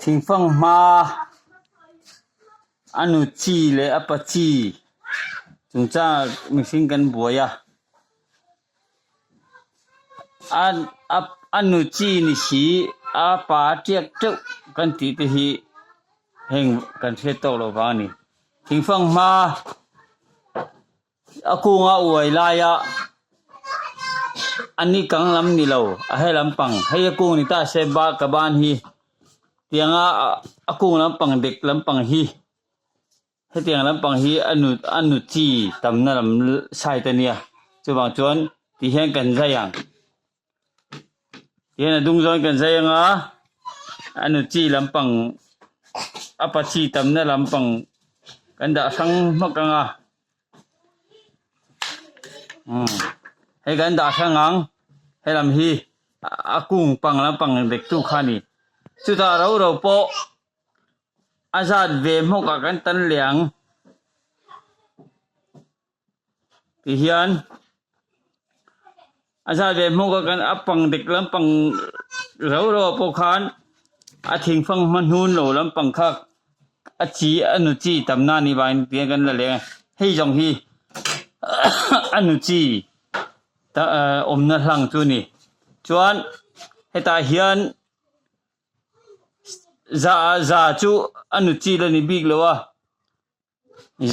Thingfang hma a nu chi leh a pa chi chungchangah mihring kan buai a a a nu chi ni si a pa tiak teuh kan tih te hi heng kan hriat tawk loh vang a ni thingfang hma. A kunga uai laia a ni kang lam ni lo a he lampang hei a kung ni ta se ba ka ban hi tianga a kung lampang dek lampang hi hetiang lampang hi a nu a nu chi tamna lam side a nia chuvang chuan ti hian kan zai ang. Tihian a dung zawng kan zai anga a nu chi lampang a pa chi tamna lampang kan dah hrang hmak anga umm hei kan dah hrang ang helam hi a kung pang lampang dek tu kha a ni chutah ro ro pawh a zat ve hmawk ah kan tan leh ang. Tihian a zat ve hmawk a kan a pang dik lampang rau rau ah pawh khan a thingfang hma hnun lo lampang kha a chi a nu chi tam na anih vangin tihian kan la leng a hei zawng hi a nu chi awmna hlang chu a ni chuan hetah hian za za chu a nu chi la ni bik lo a.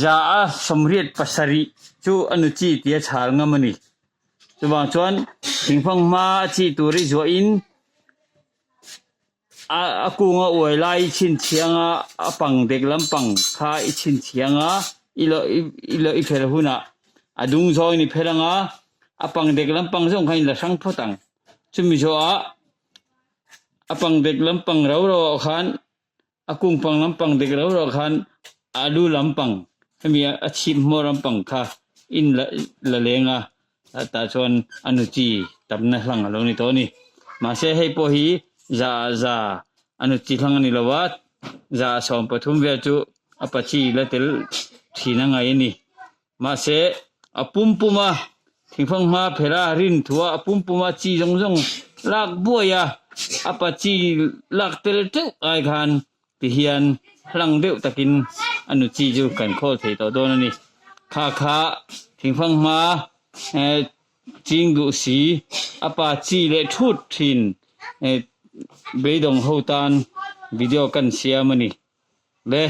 Za a sawmriat pasarih chu a nu chi tih a chhal ngam a ni. Chuvang chuan thingfang hma a chi tur hi zuahin a a kunga uai lai i chhinchhiang a, a pang dek lampang kha i chhinchhiang a, i lo i lo i fel hunah a dung zawngin i phel ang a, a pang dek lampang zawng kha in la hrang phawt ang. Chumi zawhah a pang dek lampang rau rauah khan A kung pang lampang dik rau rau khan a lu lampang hemi a chhip hmawr lampang kha in la la leng a tah chuan a nu chi tamna hlang a lo ni tawh a ni. Mahse hei pawh hi za ah za a nu chi hlang a ni lo a, za ah 13 vel chu a pa chi la tel thin a ngai a ni. Mahse a pum pum a thingfang hma phelh a rin thu a a pum pum a chi zawng zawng lak buai a a pa chi lak tel teuh ai khan tihian hlang deuh takin a nu chi chu kan khawl thei tawh dawn a ni. Kha kha thingfang hma eh ching duh si a pa chi leh thut thin eh beidawng ho tan video kan siam a ni. Le.